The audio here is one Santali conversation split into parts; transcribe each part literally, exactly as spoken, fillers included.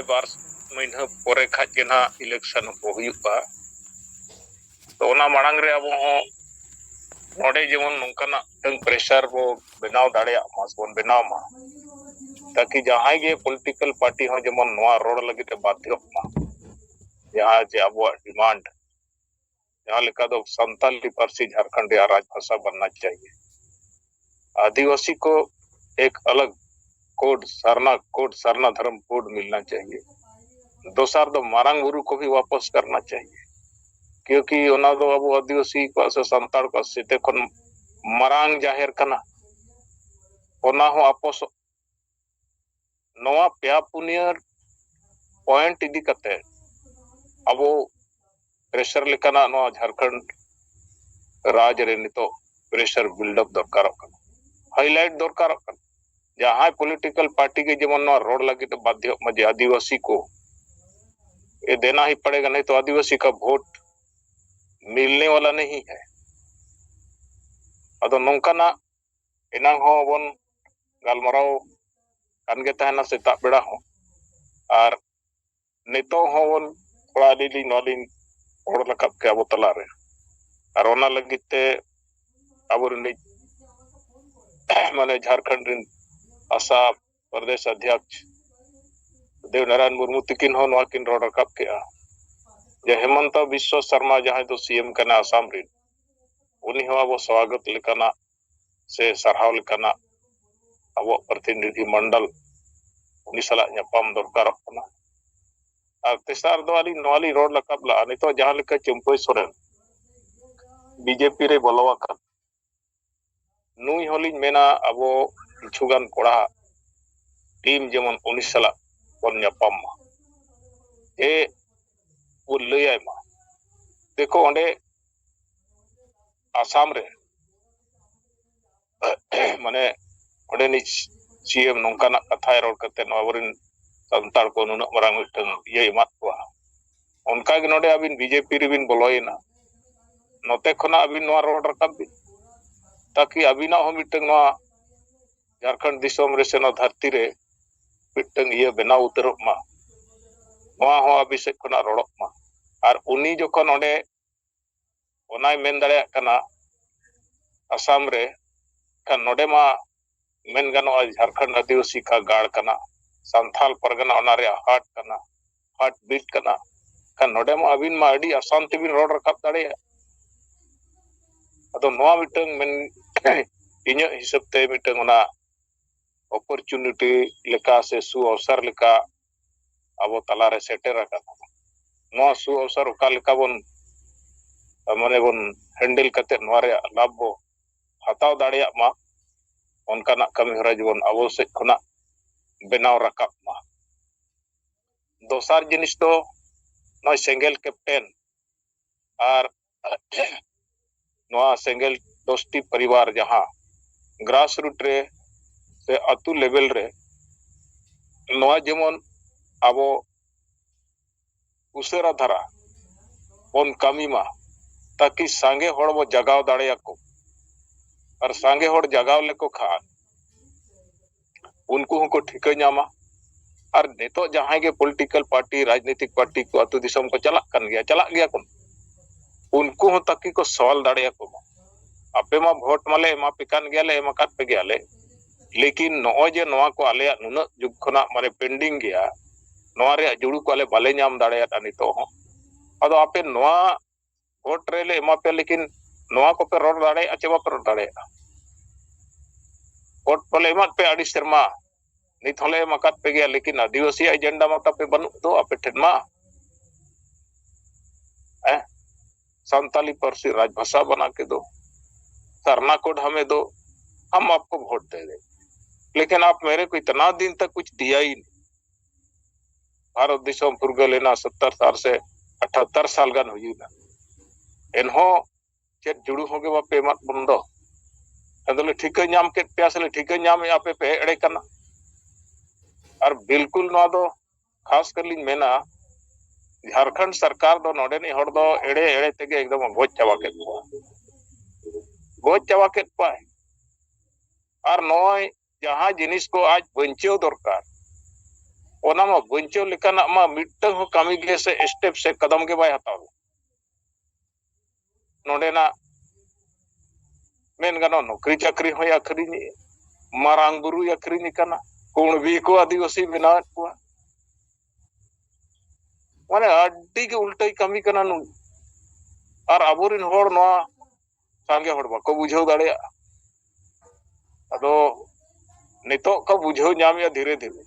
ᱵᱟᱨ ᱢᱟᱹᱦᱱᱟᱹ ᱯᱚᱨᱮ ᱠᱷᱟᱡ ᱜᱮ ᱱᱟᱦᱟᱜ election ᱠᱚ ᱦᱩᱭᱩᱜᱼᱟ᱾ ᱛᱚ ᱚᱱᱟ ᱢᱟᱲᱟᱝ ᱨᱮ ᱟᱵᱚ ᱦᱚᱸ ᱱᱚᱰᱮ ᱡᱮᱢᱚᱱ ᱱᱚᱝᱠᱟᱱᱟᱜ ᱢᱤᱫᱴᱟᱝ pressure ᱵᱚ ᱵᱮᱱᱟᱣ ᱫᱟᱲᱮᱭᱟᱜ ᱢᱟ ᱥᱮᱵᱚᱱ ᱵᱮᱱᱟᱣ ᱢᱟ, ᱛᱟᱠᱤ ᱡᱟᱦᱟᱸᱭ ᱜᱮ political party ᱦᱚᱸ ᱡᱮᱢᱚᱱ ᱱᱚᱣᱟ ᱨᱚᱲ ᱞᱟᱹᱜᱤᱫ ᱮ ᱵᱟᱫᱽᱫᱷᱚᱜ ᱢᱟ, ᱡᱟᱦᱟᱸ ᱡᱮ ᱟᱵᱚᱣᱟᱜ demand, ᱡᱟᱦᱟᱸ ᱞᱮᱠᱟ ᱫᱚ ᱥᱟᱱᱛᱟᱞᱤ ᱯᱟᱹᱨᱥᱤ ᱡᱷᱟᱨᱠᱷᱚᱸᱰ ᱨᱮᱭᱟᱜ ᱨᱟᱡᱽ ᱵᱷᱟᱥᱟ ᱵᱟᱱᱱᱟ ᱪᱟᱦᱤᱭᱮ, ᱟᱹᱫᱤᱵᱟᱹᱥᱤ ᱠᱚ ᱮᱠ ᱟᱞᱟᱜᱽ code, ᱥᱟᱨᱱᱟ code, ᱥᱟᱨᱱᱟ ᱫᱷᱚᱨᱚᱢ code ᱢᱤᱞᱱᱟ ᱪᱟᱦᱤᱭᱮ᱾ ᱫᱚᱥᱟᱨ ᱫᱚ ᱢᱟᱨᱟᱝ ᱵᱩᱨᱩ ᱠᱚ ᱵᱷᱤ ᱣᱟᱯᱚᱥ ᱠᱟᱨᱱᱟ ᱪᱟᱦᱤᱭᱮ, ᱠᱤᱭᱩᱸᱠᱤ ᱚᱱᱟ ᱫᱚ ᱟᱵᱚ ᱟᱹᱫᱤᱵᱟᱹᱥᱤ ᱠᱚᱣᱟᱜ ᱥᱮ ᱥᱟᱱᱛᱟᱲ ᱠᱚᱣᱟᱜ ᱥᱮᱛᱮ ᱠᱷᱚᱱ ᱢᱟᱨᱟᱝ ᱡᱟᱦᱮᱨ ᱠᱟᱱᱟ᱾ ᱚᱱᱟ ᱦᱚᱸ ᱟᱯᱚᱥᱚᱜ᱾ ᱱᱚᱣᱟ ᱯᱮᱭᱟ ᱯᱩᱱᱭᱟᱹ point ᱤᱫᱤ ᱠᱟᱛᱮ ᱟᱵᱚ pressure ᱞᱮᱠᱟᱱᱟᱜ ᱱᱚᱣᱟ ᱡᱷᱟᱨᱠᱷᱚᱸᱰ ᱨᱟᱡᱽ ᱨᱮ ᱱᱤᱛᱚᱜ pressure build up ᱫᱚᱨᱠᱟᱨᱚᱜ ᱠᱟᱱᱟ, highlight ᱫᱚᱨᱠᱟᱨᱚᱜ ᱠᱟᱱᱟ᱾ ᱡᱟᱦᱟᱸᱭ political party ᱜᱮ ᱡᱮᱢᱚᱱ ᱱᱚᱣᱟ ᱨᱚᱲ ᱞᱟᱹᱜᱤᱫ ᱵᱟᱫᱽᱫᱷᱚᱜ ᱢᱟ ᱡᱮ ᱟᱹᱫᱤᱵᱟᱹᱥᱤ ᱠᱚ, ᱮ ᱫᱮᱱᱟ ᱦᱤ ᱯᱟᱲᱮᱜᱟ, ᱱᱤᱛᱚᱜ ᱟᱹᱫᱤᱵᱟᱹᱥᱤ ᱠᱟ ᱵᱷᱳᱴ ᱢᱤᱞᱱᱮ ᱣᱟᱞᱟ ᱱᱟᱦᱤ ᱦᱟᱭ᱾ ᱟᱫᱚ ᱱᱚᱝᱠᱟᱱᱟᱜ ᱮᱱᱟᱝ ᱦᱚᱸ ᱵᱚᱱ ᱜᱟᱞᱢᱟᱨᱟᱣ ᱠᱟᱱ ᱜᱮ ᱛᱟᱦᱮᱱᱟ ᱥᱮᱛᱟᱜ ᱵᱮᱲᱟ ᱦᱚᱸ, ᱟᱨ ᱱᱤᱛᱚᱜ ᱦᱚᱸᱵᱚᱱ ᱛᱷᱚᱲᱟ ᱟᱹᱞᱤᱧ ᱞᱤᱧ ᱱᱚᱣᱟ ᱞᱤᱧ ᱨᱚᱲ ᱨᱟᱠᱟᱵ ᱠᱮᱜᱼᱟ ᱟᱵᱚ ᱛᱟᱞᱟᱨᱮ᱾ ᱟᱨ ᱚᱱᱟ ᱞᱟᱹᱜᱤᱫ ᱛᱮ ᱟᱵᱚᱨᱮᱱ ᱢᱟᱱᱮ ᱡᱷᱟᱨᱠᱷᱚᱸᱰ ᱨᱮᱱ ᱟᱥᱟ ᱯᱨᱚᱫᱮᱥ ᱚᱫᱷᱭᱚᱠᱥ ᱫᱮᱵ ᱱᱟᱨᱟᱭᱚᱱ ᱢᱩᱨᱢᱩ ᱛᱤᱠᱤᱱ ᱦᱚᱸ ᱱᱚᱣᱟ ᱠᱤᱱ ᱨᱚᱲ ᱨᱟᱠᱟᱵ ᱠᱮᱜᱼᱟ ᱡᱮ ᱦᱮᱢᱚᱱᱛᱚ ᱵᱤᱥᱣᱚ ᱥᱚᱨᱢᱟ, ᱡᱟᱦᱟᱸᱭ ᱫᱚ ᱥᱤ ᱮᱢ ᱠᱟᱱᱟ ᱟᱥᱟᱢ ᱨᱮᱱ, ᱩᱱᱤ ᱦᱚᱸ ᱟᱵᱚ ᱥᱣᱟᱜᱚᱛ ᱞᱮᱠᱟᱱᱟᱜ ᱥᱮ ᱥᱟᱨᱦᱟᱣ ᱞᱮᱠᱟᱱᱟᱜ ᱟᱵᱚᱣᱟᱜ ᱯᱨᱚᱛᱤᱱᱤᱫᱷᱤ ᱢᱚᱱᱰᱚᱞ ᱩᱱᱤ ᱥᱟᱞᱟᱜ ᱧᱟᱯᱟᱢ ᱫᱚᱨᱠᱟᱨᱚᱜ ᱠᱟᱱᱟ᱾ ᱟᱨ ᱛᱮᱥᱟᱨ ᱫᱚ ᱟᱹᱞᱤᱧ ᱱᱚᱣᱟ ᱞᱤᱧ ᱨᱚᱲ ᱨᱟᱠᱟᱵ ᱞᱟᱜᱼᱟ, ᱱᱤᱛᱚᱜ ᱡᱟᱦᱟᱸ ᱞᱮᱠᱟ ᱪᱟᱹᱢᱯᱟᱹᱭ ᱥᱚᱨᱮᱱ ᱵᱤᱡᱮᱯᱤ ᱨᱮ ᱵᱚᱞᱚ ᱟᱠᱟᱱ, ᱱᱩᱭ ᱦᱚᱸᱞᱤᱧ ᱢᱮᱱᱟ ᱟᱵᱚ ᱠᱤᱪᱷᱩᱜᱟᱱ ᱠᱚᱲᱟ ᱴᱤᱢ ᱡᱮᱢᱚᱱ ᱩᱱᱤ ᱥᱟᱞᱟᱜ ᱵᱚᱱ ᱧᱟᱯᱟᱢ ᱢᱟ, ᱡᱮ ᱵᱚᱱ ᱞᱟᱹᱭᱟᱭ ᱢᱟ, ᱫᱮᱠᱷᱚ ᱚᱸᱰᱮ ᱟᱥᱟᱢ ᱨᱮ ᱢᱟᱱᱮ ᱚᱸᱰᱮᱱᱤᱡ ᱥᱤ ᱮᱢ ᱱᱚᱝᱠᱟᱱᱟᱜ ᱠᱟᱛᱷᱟᱭ ᱨᱚᱲ ᱠᱟᱛᱮ ᱱᱚᱣᱟ ᱟᱵᱚᱨᱮᱱ ᱥᱟᱱᱛᱟᱲ ᱠᱚ ᱱᱩᱱᱟᱹᱜ ᱢᱟᱨᱟᱝ ᱢᱤᱫᱴᱟᱝ ᱤᱭᱟᱹ ᱮᱢᱟᱫ ᱠᱚᱣᱟ᱾ ᱚᱱᱠᱟᱜᱮ ᱱᱚᱰᱮ ᱟᱹᱵᱤᱱ ᱵᱤᱡᱮᱯᱤ ᱨᱮᱵᱤᱱ ᱵᱚᱞᱚᱭᱮᱱᱟ, ᱱᱚᱛᱮ ᱠᱷᱚᱱᱟᱜ ᱟᱹᱵᱤᱱ ᱱᱚᱣᱟ ᱨᱚᱲ ᱨᱟᱠᱟᱵ ᱵᱤᱱ, ᱛᱟᱠᱤ ᱟᱹᱵᱤᱱᱟᱜ ᱦᱚᱸ ᱢᱤᱫᱴᱟᱝ ᱱᱚᱣᱟ ᱡᱷᱟᱲᱠᱷᱚᱸᱰ ᱫᱤᱥᱚᱢ ᱨᱮ ᱥᱮ ᱱᱚᱣᱟ ᱫᱷᱟᱹᱨᱛᱤ ᱨᱮ ᱢᱤᱫᱴᱟᱝ ᱤᱭᱟᱹ ᱵᱮᱱᱟᱣ ᱩᱛᱟᱹᱨᱚᱜ ᱢᱟ, ᱱᱚᱣᱟ ᱦᱚᱸ ᱟᱹᱵᱤᱱ ᱥᱮᱫ ᱠᱷᱚᱱᱟᱜ ᱨᱚᱲᱚᱜ ᱢᱟ᱾ ᱟᱨ ᱩᱱᱤ ᱡᱚᱠᱷᱚᱱ ᱚᱸᱰᱮ ᱚᱱᱟᱭ ᱢᱮᱱ ᱫᱟᱲᱮᱭᱟᱜ ᱠᱟᱱᱟ ᱟᱥᱟᱢ ᱨᱮ, ᱠᱷᱟᱱ ᱱᱚᱰᱮ ᱢᱟ ᱢᱮᱱ ᱜᱟᱱᱚᱜᱼᱟ ᱡᱷᱟᱲᱠᱷᱚᱸᱰ ᱟᱹᱫᱤᱵᱟᱹᱥᱤ ᱠᱟ ᱜᱟᱲ ᱠᱟᱱᱟ, ᱥᱟᱱᱛᱷᱟᱞ ᱯᱟᱨᱜᱟᱱᱟ ᱚᱱᱟ ᱨᱮᱭᱟᱜ ᱦᱟᱨᱴ ᱠᱟᱱᱟ, ᱦᱟᱨᱴ ᱵᱤᱴ ᱠᱟᱱᱟ᱾ ᱠᱷᱟᱱ ᱱᱚᱰᱮ ᱢᱟ ᱟᱹᱵᱤᱱ ᱢᱟ ᱟᱹᱰᱤ ᱟᱥᱟᱱ ᱛᱮᱵᱤᱱ ᱨᱚᱲ ᱨᱟᱠᱟᱵ ᱫᱟᱲᱮᱭᱟᱜᱼᱟ᱾ ᱟᱫᱚ ᱱᱚᱣᱟ ᱢᱤᱫᱴᱟᱝ ᱢᱮᱱ ᱤᱧᱟᱹᱜ ᱦᱤᱥᱟᱹᱵ ᱛᱮ ᱢᱤᱫᱴᱟᱝ ᱚᱱᱟ ᱚᱯᱚᱨᱪᱩᱱᱤᱴᱤ ᱞᱮᱠᱟ ᱥᱮ ᱥᱩ ᱚᱵᱥᱚᱨ ᱞᱮᱠᱟ ᱟᱵᱚ ᱛᱟᱞᱟᱨᱮ ᱥᱮᱴᱮᱨ ᱟᱠᱟᱱᱟ᱾ ᱱᱚᱣᱟ ᱥᱩ ᱚᱵᱥᱚᱨ ᱚᱠᱟ ᱞᱮᱠᱟ ᱵᱚᱱ ᱢᱟᱱᱮ ᱵᱚᱱ ᱦᱮᱱᱰᱮᱞ ᱠᱟᱛᱮ ᱱᱚᱣᱟ ᱨᱮᱭᱟᱜ ᱞᱟᱵᱷ ᱵᱚ ᱦᱟᱛᱟᱣ ᱫᱟᱲᱮᱭᱟᱜ ᱢᱟ, ᱚᱱᱠᱟᱱᱟᱜ ᱠᱟᱹᱢᱤ ᱦᱚᱨᱟ ᱡᱮᱢᱚᱱ ᱟᱵᱚ ᱥᱮᱫ ᱠᱷᱚᱱᱟᱜ ᱵᱮᱱᱟᱣ ᱨᱟᱠᱟᱵ ᱢᱟ᱾ ᱫᱚᱥᱟᱨ ᱡᱤᱱᱤᱥ ᱫᱚ ᱱᱚᱜᱼᱚᱭ ᱥᱮᱸᱜᱮᱞ ᱠᱮᱯᱴᱮᱱ ᱟᱨ ᱱᱚᱣᱟ ᱥᱮᱸᱜᱮᱞ ᱫᱚᱥᱴᱤ ᱯᱚᱨᱤᱵᱟᱨ ᱡᱟᱦᱟᱸ ᱜᱨᱟᱥ ᱨᱩᱴ ᱨᱮ ᱥᱮ ᱟᱹᱛᱩ ᱞᱮᱵᱮᱞ ᱨᱮ ᱱᱚᱣᱟ ᱡᱮᱢᱚᱱ ᱟᱵᱚ ᱩᱥᱟᱹᱨᱟ ᱫᱷᱟᱨᱟ ᱵᱚᱱ ᱠᱟᱹᱢᱤ ᱢᱟ, ᱛᱟᱠᱤ ᱥᱟᱸᱜᱮ ᱦᱚᱲ ᱵᱚ ᱡᱟᱜᱟᱣ ᱫᱟᱲᱮᱭᱟᱠᱚ᱾ ᱟᱨ ᱥᱟᱸᱜᱮ ᱦᱚᱲ ᱡᱟᱜᱟᱣ ᱞᱮᱠᱚ ᱠᱷᱟᱱ ᱩᱱᱠᱩ ᱦᱚᱸᱠᱚ ᱴᱷᱤᱠᱟᱹ ᱧᱟᱢᱟ᱾ ᱟᱨ ᱱᱤᱛᱚᱜ ᱡᱟᱦᱟᱸᱭ ᱜᱮ ᱯᱚᱞᱤᱴᱤᱠᱟᱞ ᱯᱟᱨᱴᱤ, ᱨᱟᱡᱽᱱᱤᱛᱤᱠ ᱯᱟᱨᱴᱤ ᱠᱚ ᱟᱹᱛᱩ ᱫᱤᱥᱚᱢ ᱠᱚ ᱪᱟᱞᱟᱜ ᱠᱟᱱ ᱜᱮᱭᱟ, ᱪᱟᱞᱟᱜ ᱜᱮᱭᱟ ᱠᱚ, ᱩᱱᱠᱩ ᱦᱚᱸ ᱛᱟᱠᱤ ᱠᱚ ᱥᱚᱣᱟᱞ ᱫᱟᱲᱮᱭᱟᱠᱚ ᱢᱟ, ᱟᱯᱮ ᱢᱟ ᱵᱷᱳᱴ ᱢᱟᱞᱮ ᱮᱢᱟ ᱯᱮ ᱠᱟᱱ ᱜᱮᱭᱟᱞᱮ, ᱮᱢ ᱟᱠᱟᱫ ᱯᱮ ᱜᱮᱭᱟᱞᱮ, ᱞᱮᱠᱤᱱ ᱱᱚᱜᱼᱚᱭ ᱡᱮ ᱱᱚᱣᱟ ᱠᱚ ᱟᱞᱮᱭᱟᱜ ᱱᱩᱱᱟᱹᱜ ᱡᱩᱜᱽ ᱠᱷᱚᱱᱟᱜ ᱢᱟᱱᱮ ᱯᱮᱱᱰᱤᱝ ᱜᱮᱭᱟ, ᱱᱚᱣᱟ ᱨᱮᱭᱟᱜ ᱡᱩᱲᱩ ᱠᱚ ᱟᱞᱮ ᱵᱟᱞᱮ ᱧᱟᱢ ᱫᱟᱲᱮᱭᱟᱫᱼᱟ ᱱᱤᱛᱚᱜ ᱦᱚᱸ᱾ ᱟᱫᱚ ᱟᱯᱮ ᱱᱚᱣᱟ ᱵᱷᱳᱴ ᱨᱮᱞᱮ ᱮᱢᱟ ᱯᱮᱭᱟ, ᱞᱮᱠᱤᱱ ᱱᱚᱣᱟ ᱠᱚᱯᱮ ᱨᱚᱲ ᱫᱟᱲᱮᱭᱟᱜᱼᱟ ᱪᱮ ᱵᱟᱯᱮ ᱨᱚᱲ ᱫᱟᱲᱮᱭᱟᱜᱼᱟ? ᱵᱷᱳᱴ ᱯᱟᱞᱮ ᱮᱢᱟᱫ ᱯᱮ ᱟᱹᱰᱤ ᱥᱮᱨᱢᱟ, ᱱᱤᱛ ᱦᱚᱸᱞᱮ ᱮᱢ ᱟᱠᱟᱫ ᱯᱮ ᱜᱮᱭᱟ, ᱞᱮᱠᱤᱱ ᱟᱹᱫᱤᱵᱟᱹᱥᱤᱭᱟᱜ ᱮᱡᱮᱱᱰᱟ ᱢᱟ ᱛᱟᱯᱮ ᱵᱟᱹᱱᱩᱜ ᱫᱚ ᱟᱯᱮ ᱴᱷᱮᱱ ᱢᱟ᱾ ᱦᱮᱸ, ᱥᱟᱱᱛᱟᱞᱤ ᱯᱟᱹᱨᱥᱤ ᱨᱟᱡᱽᱵᱷᱟᱥᱟ ᱵᱟᱱᱟ ᱠᱮ ᱫᱚ, ᱥᱟᱨᱱᱟ ᱠᱳᱰ ᱦᱟᱢᱮ ᱫᱚ, ᱦᱟᱢ ᱟᱯᱠᱳ ᱵᱷᱳᱴ ᱫᱮ ᱫᱮ, ᱞᱮᱠᱤᱱ ᱟᱯ ᱢᱮᱨᱮ ᱠᱳ ᱤᱛᱱᱟ ᱫᱤᱱ ᱛᱟᱠ ᱠᱩᱪᱷ ᱫᱤᱭᱟ ᱦᱤ ᱱᱟᱦᱤ᱾ ᱵᱷᱟᱨᱚᱛ ᱫᱤᱥᱚᱢ ᱯᱷᱩᱨᱜᱟᱹᱞ ᱮᱱᱟ ᱥᱚᱛᱛᱚᱨ ᱥᱟᱞ ᱥᱮ ᱟᱴᱷᱟᱛᱛᱚᱨ ᱥᱟᱞ ᱜᱟᱱ ᱦᱩᱭᱱᱟ, ᱮᱱᱦᱚᱸ ᱪᱮᱫ ᱡᱩᱲᱩ ᱦᱚᱸ ᱜᱮ ᱵᱟᱯᱮ ᱮᱢᱟᱫ ᱵᱚᱱ ᱫᱚ᱾ ᱟᱫᱚᱞᱮ ᱴᱷᱤᱠᱟᱹ ᱧᱟᱢ ᱠᱮᱫ ᱯᱮᱭᱟ ᱥᱮᱞᱮ ᱴᱷᱤᱠᱟᱹ ᱧᱟᱢᱮᱫᱼᱟ ᱯᱮ, ᱯᱮ ᱮᱲᱮ ᱠᱟᱱᱟ᱾ ᱟᱨ ᱵᱤᱞᱠᱩᱞ ᱱᱚᱣᱟ ᱫᱚ ᱠᱷᱟᱥ ᱠᱟᱨ ᱞᱤᱧ ᱢᱮᱱᱟ, ᱡᱷᱟᱲᱠᱷᱚᱸᱰ ᱥᱚᱨᱠᱟᱨ ᱫᱚ ᱱᱚᱰᱮᱱᱤᱡ ᱦᱚᱲ ᱫᱚ ᱮᱲᱮ ᱮᱲᱮ ᱛᱮᱜᱮ ᱮᱠᱫᱚᱢ ᱜᱚᱡ ᱪᱟᱵᱟ ᱠᱮᱫ ᱠᱚᱣᱟ, ᱜᱚᱡ ᱪᱟᱵᱟ ᱠᱮᱫ ᱠᱚᱣᱟᱭ᱾ ᱟᱨ ᱱᱚᱜᱼᱚᱭ ᱡᱟᱦᱟᱸ ᱡᱤᱱᱤᱥ ᱠᱚ ᱟᱡ ᱵᱟᱧᱪᱟᱣ ᱫᱚᱨᱠᱟᱨ, ᱚᱱᱟ ᱢᱟ ᱵᱟᱧᱪᱟᱣ ᱞᱮᱠᱟᱱᱟᱜ ᱢᱟ ᱢᱤᱫᱴᱟᱝ ᱦᱚᱸ ᱠᱟᱹᱢᱤ ᱜᱮ ᱥᱮ ᱥᱴᱮᱯ ᱥᱮ ᱠᱟᱫᱟᱢ ᱜᱮ ᱵᱟᱭ ᱦᱟᱛᱟᱣ ᱞᱮᱫ᱾ ᱱᱚᱰᱮᱱᱟᱜ ᱢᱮᱱ ᱜᱟᱱᱚᱜ ᱱᱚᱠᱨᱤ ᱪᱟᱹᱠᱨᱤ ᱦᱚᱸᱭ ᱟᱹᱠᱷᱨᱤᱧᱮᱜᱼᱟ, ᱢᱟᱨᱟᱝ ᱵᱩᱨᱩᱭ ᱟᱹᱠᱷᱨᱤᱧᱮ ᱠᱟᱱᱟ, ᱠᱩᱬᱵᱤ ᱠᱚ ᱟᱹᱫᱤᱵᱟᱹᱥᱤ ᱵᱮᱱᱟᱣᱮᱫ ᱠᱚᱣᱟ᱾ ᱢᱟᱱᱮ ᱟᱹᱰᱤ ᱜᱮ ᱩᱞᱴᱟᱹᱭ ᱠᱟᱹᱢᱤ ᱠᱟᱱᱟ ᱱᱩᱭ᱾ ᱟᱨ ᱟᱵᱚᱨᱮᱱ ᱦᱚᱲ ᱱᱚᱣᱟ ᱥᱟᱸᱜᱮ ᱦᱚᱲ ᱵᱟᱠᱚ ᱵᱩᱡᱷᱟᱹᱣ ᱫᱟᱲᱮᱭᱟᱜᱼᱟ᱾ ᱟᱫᱚ ᱱᱤᱛᱚᱜ ᱠᱚ ᱵᱩᱡᱷᱟᱹᱣ ᱧᱟᱢᱮᱜᱼᱟ ᱫᱷᱤᱨᱮ ᱫᱷᱤᱨᱮ᱾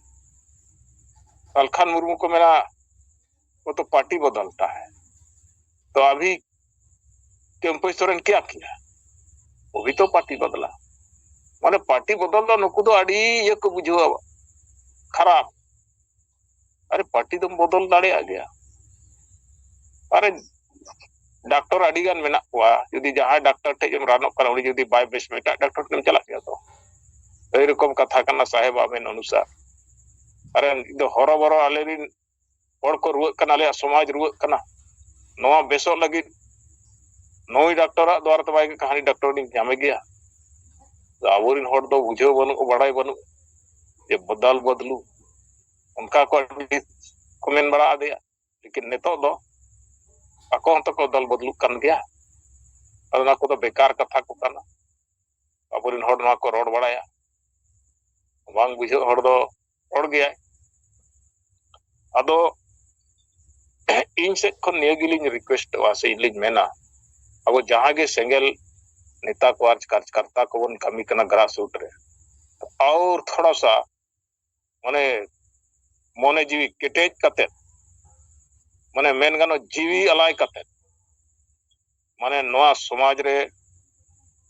ᱥᱟᱞᱠᱷᱟᱱ ᱢᱩᱨᱢᱩ ᱠᱚ ᱢᱮᱱᱟ, "ᱣᱳ ᱛᱚ ᱯᱟᱨᱴᱤ ᱵᱚᱫᱚᱞᱛᱟ ᱦᱮ, ᱛᱚ ᱟᱵᱷᱤ ᱠᱮᱢᱯᱟᱹᱭ ᱥᱚᱨᱮᱱ ᱠᱮᱭᱟ ᱠᱤᱭᱟ? ᱣᱳ ᱵᱷᱤ ᱛᱚ ᱯᱟᱨᱴᱤ ᱵᱚᱫᱞᱟ᱾" ᱢᱟᱱᱮ ᱯᱟᱨᱴᱤ ᱵᱚᱫᱚᱞ ᱫᱚ ᱱᱩᱠᱩ ᱫᱚ ᱟᱹᱰᱤ ᱤᱭᱟᱹ ᱠᱚ ᱵᱩᱡᱷᱟᱹᱣᱟ, ᱠᱷᱟᱨᱟᱯ᱾ ᱟᱨᱮ ᱯᱟᱨᱴᱤ ᱫᱚᱢ ᱵᱚᱫᱚᱞ ᱫᱟᱲᱮᱭᱟᱜ ᱜᱮᱭᱟ᱾ ᱟᱨᱮ ᱰᱟᱠᱛᱚᱨ ᱟᱹᱰᱤ ᱜᱟᱱ ᱢᱮᱱᱟᱜ ᱠᱚᱣᱟ, ᱡᱩᱫᱤ ᱡᱟᱦᱟᱸᱭ ᱰᱟᱠᱛᱚᱨ ᱴᱷᱮᱡ ᱮᱢ ᱨᱟᱱᱚᱜ ᱠᱟᱱᱟ, ᱩᱱᱤ ᱡᱩᱫᱤ ᱵᱟᱭ ᱵᱮᱥ ᱢᱮ, ᱮᱴᱟᱜ ᱰᱟᱠᱛᱚᱨ ᱴᱷᱮᱱ ᱮᱢ ᱪᱟᱞᱟᱜ ᱜᱮᱭᱟ ᱛᱚ᱾ ᱮᱭ ᱨᱚᱠᱚᱢ ᱠᱟᱛᱷᱟ ᱠᱟᱱᱟ ᱥᱟᱦᱮᱵ ᱟᱢᱮᱱ ᱚᱱᱩᱥᱟᱨ᱾ ᱟᱨᱮ ᱤᱧ ᱫᱚ ᱦᱚᱨᱚᱵᱚᱨᱚ, ᱟᱞᱮ ᱨᱮᱱ ᱦᱚᱲ ᱠᱚ ᱨᱩᱣᱟᱹᱜ ᱠᱟᱱᱟ, ᱟᱞᱮᱭᱟᱜ ᱥᱚᱢᱟᱡᱽ ᱨᱩᱣᱟᱹᱜ ᱠᱟᱱᱟ, ᱱᱚᱣᱟ ᱵᱮᱥᱚᱜ ᱞᱟᱹᱜᱤᱫ ᱱᱩᱭ ᱰᱟᱠᱛᱚᱨᱟᱜ ᱫᱩᱣᱟᱨ ᱛᱮ ᱵᱟᱭ ᱜᱮ ᱠᱟᱹᱦᱱᱤ ᱰᱟᱠᱛᱚᱨ ᱞᱤᱧ ᱧᱟᱢᱮ ᱜᱮᱭᱟ᱾ ᱟᱵᱚᱨᱮᱱ ᱦᱚᱲ ᱫᱚ ᱵᱩᱡᱷᱟᱹᱣ ᱵᱟᱹᱱᱩᱜ, ᱵᱟᱲᱟᱭ ᱵᱟᱹᱱᱩᱜ ᱡᱮ ᱵᱚᱫᱟᱞ ᱵᱚᱫᱞᱩ, ᱚᱱᱠᱟ ᱠᱚ ᱟᱹᱰᱤ ᱠᱚ ᱢᱮᱱ ᱵᱟᱲᱟ ᱟᱫᱮᱭᱟ᱾ ᱞᱮᱠᱤᱱ ᱱᱤᱛᱚᱜ ᱫᱚ ᱟᱠᱚ ᱦᱚᱸᱛᱚ ᱠᱚ ᱵᱚᱫᱚᱞ ᱵᱚᱫᱞᱩᱜ ᱠᱟᱱ ᱜᱮᱭᱟ᱾ ᱟᱫᱚ ᱚᱱᱟ ᱠᱚᱫᱚ ᱵᱮᱠᱟᱨ ᱠᱟᱛᱷᱟ ᱠᱚ ᱠᱟᱱᱟ᱾ ᱟᱵᱚᱨᱮᱱ ᱦᱚᱲ ᱱᱚᱣᱟ ᱠᱚ ᱨᱚᱲ ᱵᱟᱲᱟᱭᱟ, ᱵᱟᱝ ᱵᱩᱡᱷᱟᱹᱜ ᱦᱚᱲ ᱫᱚ ᱨᱚᱲ ᱜᱮᱭᱟᱭ᱾ ᱟᱫᱚ ᱤᱧ ᱥᱮᱫ ᱠᱷᱚᱱ ᱱᱤᱭᱟᱹ ᱜᱮᱞᱤᱧ ᱨᱤᱠᱩᱭᱮᱥᱴᱚᱜᱼᱟ ᱥᱮ ᱤᱧ ᱞᱤᱧ ᱢᱮᱱᱟ, ᱟᱵᱚ ᱡᱟᱦᱟᱸ ᱜᱮ ᱥᱮᱸᱜᱮᱞ ᱱᱮᱛᱟ ᱠᱚ ᱟᱨ ᱠᱟᱨᱡᱽᱠᱟᱨᱛᱟ ᱠᱚᱵᱚᱱ ᱠᱟᱹᱢᱤ ᱠᱟᱱᱟ ᱜᱨᱟᱥ ᱨᱩᱴ ᱨᱮ, ᱟᱨ ᱛᱷᱚᱲᱟ ᱥᱟ ᱢᱟᱱᱮ ᱢᱚᱱᱮ ᱡᱤᱣᱤ ᱠᱮᱴᱮᱡ ᱠᱟᱛᱮᱫ, ᱢᱟᱱᱮ ᱢᱮᱱ ᱜᱟᱱᱚᱜ ᱡᱤᱣᱤ ᱟᱞᱟᱭ ᱠᱟᱛᱮᱫ, ᱢᱟᱱᱮ ᱱᱚᱣᱟ ᱥᱚᱢᱟᱡᱽ ᱨᱮ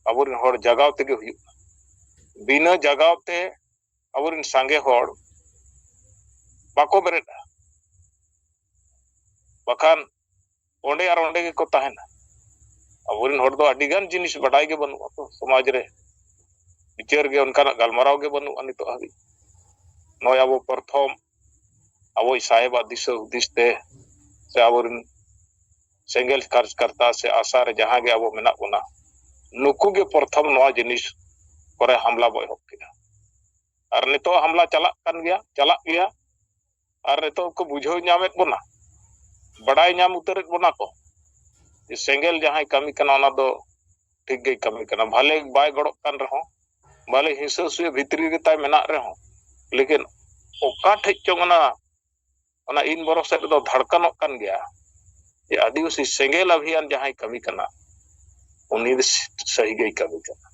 ᱟᱵᱚᱨᱮᱱ ᱦᱚᱲ ᱡᱟᱜᱟᱣ ᱛᱮᱜᱮ ᱦᱩᱭᱩᱜᱼᱟ᱾ ᱵᱤᱱᱟᱹ ᱡᱟᱜᱟᱣ ᱛᱮ ᱟᱵᱚᱨᱮᱱ ᱥᱟᱸᱜᱮ ᱦᱚᱲ ᱵᱟᱠᱚ ᱵᱮᱨᱮᱫᱼᱟ, ᱵᱟᱠᱷᱟᱱ ᱚᱸᱰᱮ ᱟᱨ ᱚᱸᱰᱮ ᱜᱮᱠᱚ ᱛᱟᱦᱮᱱᱟ᱾ ᱟᱵᱚᱨᱮᱱ ᱦᱚᱲ ᱫᱚ ᱟᱹᱰᱤ ᱜᱟᱱ ᱡᱤᱱᱤᱥ ᱵᱟᱰᱟᱭ ᱜᱮ ᱵᱟᱹᱱᱩᱜᱼᱟ ᱛᱚ, ᱥᱚᱢᱟᱡᱽ ᱨᱮ ᱵᱤᱪᱟᱹᱨ ᱜᱮ, ᱚᱱᱠᱟᱱᱟᱜ ᱜᱟᱞᱢᱟᱨᱟᱣ ᱜᱮ ᱵᱟᱹᱱᱩᱜᱼᱟ ᱱᱤᱛᱚᱜ ᱦᱟᱹᱵᱤᱡ᱾ ᱱᱚᱜᱼᱚᱭ ᱟᱵᱚ ᱯᱨᱚᱛᱷᱚᱢ ᱟᱵᱚᱭᱤᱡ ᱥᱟᱦᱮᱵᱟᱜ ᱫᱤᱥᱟᱹ ᱦᱩᱫᱤᱥ ᱛᱮ ᱥᱮ ᱟᱵᱚᱨᱮᱱ ᱥᱮᱸᱜᱮᱞ ᱠᱟᱨᱡᱽᱠᱟᱨᱛᱟ ᱥᱮ ᱟᱥᱟ ᱨᱮ ᱡᱟᱦᱟᱸ ᱜᱮ ᱟᱵᱚ ᱢᱮᱱᱟᱜ ᱵᱚᱱᱟ, ᱱᱩᱠᱩ ᱜᱮ ᱯᱨᱚᱛᱷᱚᱢ ᱱᱚᱣᱟ ᱡᱤᱱᱤᱥ ᱠᱚᱨᱮ ᱦᱟᱢᱞᱟ ᱵᱚ ᱮᱦᱚᱵ ᱠᱮᱫᱟ᱾ ᱟᱨ ᱱᱤᱛᱚᱜ ᱦᱟᱢᱞᱟ ᱪᱟᱞᱟᱜ ᱠᱟᱱ ᱜᱮᱭᱟ, ᱪᱟᱞᱟᱜ ᱜᱮᱭᱟ᱾ ᱟᱨ ᱱᱤᱛᱚᱜ ᱠᱚ ᱵᱩᱡᱷᱟᱹᱣ ᱧᱟᱢᱮᱫ ᱵᱚᱱᱟ, ᱵᱟᱰᱟᱭ ᱧᱟᱢ ᱩᱛᱟᱹᱨᱮᱫ ᱵᱚᱱᱟ ᱠᱚ ᱡᱮ ᱥᱮᱸᱜᱮᱞ ᱡᱟᱦᱟᱸᱭ ᱠᱟᱹᱢᱤ ᱠᱟᱱᱟ, ᱚᱱᱟ ᱫᱚ ᱴᱷᱤᱠ ᱜᱮᱭ ᱠᱟᱹᱢᱤ ᱠᱟᱱᱟ᱾ ᱵᱷᱟᱞᱮ ᱵᱟᱭ ᱜᱚᱲᱚᱜ ᱠᱟᱱ ᱨᱮᱦᱚᱸ, ᱵᱷᱟᱞᱮ ᱦᱤᱸᱥᱟᱹ ᱥᱩᱭᱟᱹ ᱵᱷᱤᱛᱨᱤ ᱨᱮ ᱛᱟᱭ ᱢᱮᱱᱟᱜ ᱨᱮᱦᱚᱸ, ᱞᱮᱠᱤᱱ ᱚᱠᱟ ᱴᱷᱮᱡ ᱪᱚᱝ ᱚᱱᱟ, ᱚᱱᱟ ᱤᱱ ᱵᱚᱨᱚ ᱥᱮᱫ ᱨᱮᱫᱚ ᱫᱷᱟᱲᱠᱟᱱᱚᱜ ᱠᱟᱱ ᱜᱮᱭᱟ ᱡᱮ ᱟᱹᱫᱤᱵᱟᱹᱥᱤ ᱥᱮᱸᱜᱮᱞ ᱟᱵᱷᱤᱭᱟᱱ ᱡᱟᱦᱟᱸᱭ ᱠᱟᱹᱢᱤ ᱠᱟᱱᱟ, ᱩᱱᱤ ᱫᱚ ᱥᱟᱹᱦᱤ ᱜᱮᱭ ᱠᱟᱹᱢᱤ ᱠᱟᱱᱟ᱾